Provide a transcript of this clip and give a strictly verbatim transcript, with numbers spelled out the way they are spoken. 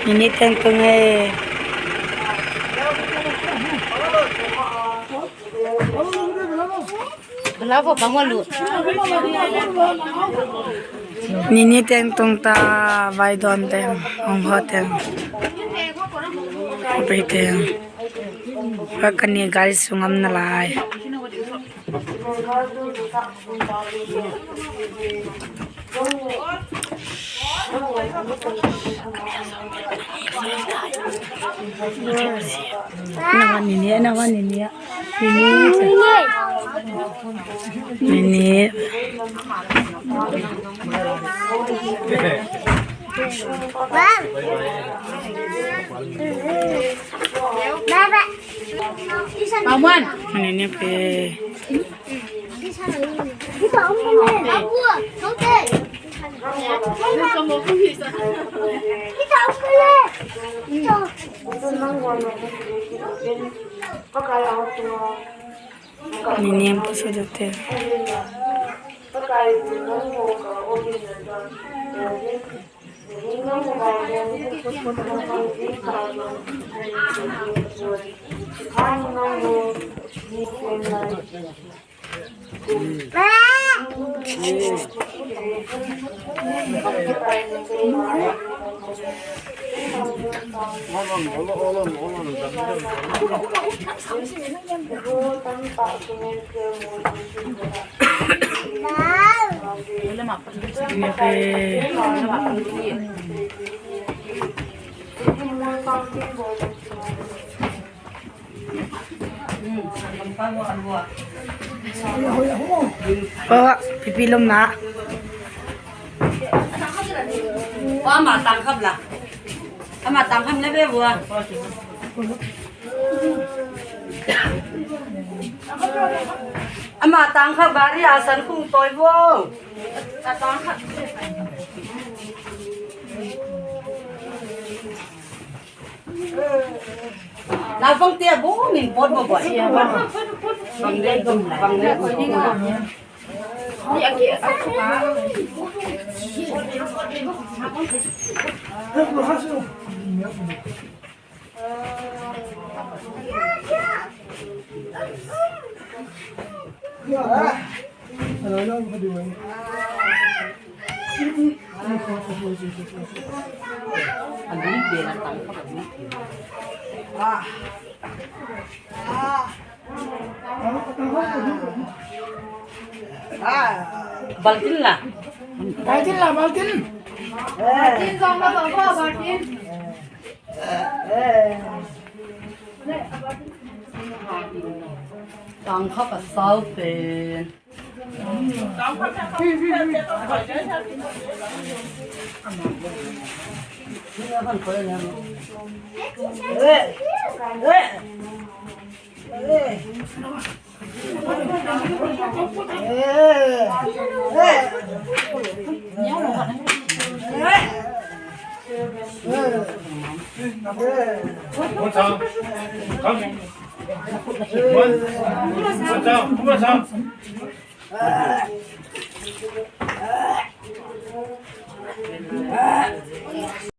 Nini teng tung e. Nini teng tung ta, vai dawn teng, hong haw teng, hong pei teng. Ka ni gal sungam na lai. Nawa nini, nawa nini. Nini. Nini. Nini pe. Nini ang puso dati. Pipi lum na. Ama tangkhap la. Ama tangkhap le be bua. Ama tangkhap bari a san kung toi bo. Naupangte a bawm in pawt bawbawh. Bang le dum, bang le dum. Baltin la. Baltin la, baltin. Baltin zong la, zong la, baltin. Tangkhap a sau pen.